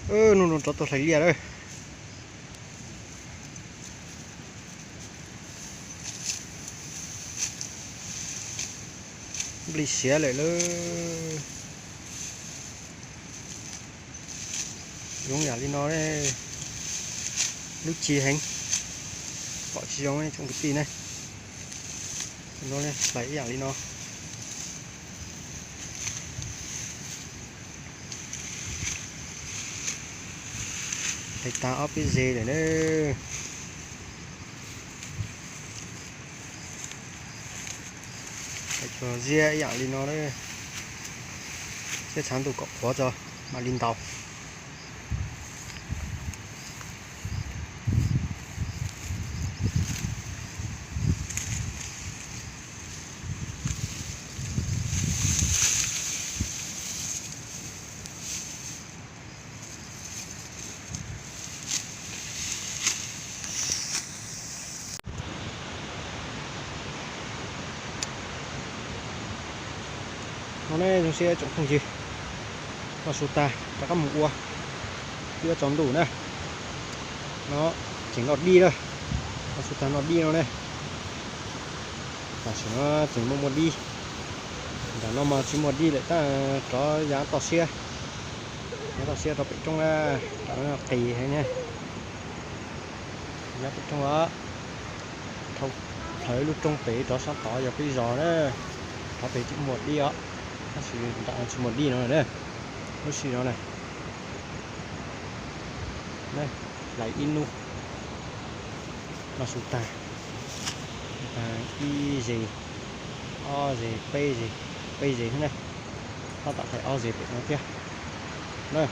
Hnub no rov tau hlais liaj lawm. Nplig siav lawm lauj. Zoo yam li no, lub ci heev, pom tsis zoo tsoom kwv tij ne. No hlais ib yam li no. Hlais tag ob peb zeg lawm na. Hlais tsuag ziab ib yam li no, thiab tshav ntuj kom qhuav tso mam li ntaus. No ne zoo siab tsoom phooj ywg, los su tag rov qab mus ua, twb yuav tsaus ntuj na. No tseem noj dib na, los su tag noj dib no ne. Tam sim no tseem muaj muaj dib, nram no mas tsis muaj dib lawm tab rov yav toj siab, yav toj siab rau pem roob na, nram no qis heev ne. Yav pem roob os, dhau plaws lub roob pem rov sab tod yog peb zos na. Qhov pem tseem muaj dib os, tab sis nram no tsis muaj dib no na. Lub sij no na, hlais ib hnub, los su tag, tag ib zeg, ob zeg, peb zeg, peb zeg xwb na. Tab tom hlais ob zeg pem no thiab na.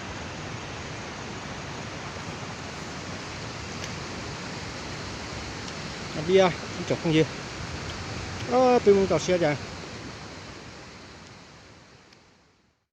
Noj dib ib tsoom phooj ywg, peb Hmoob toj siab cas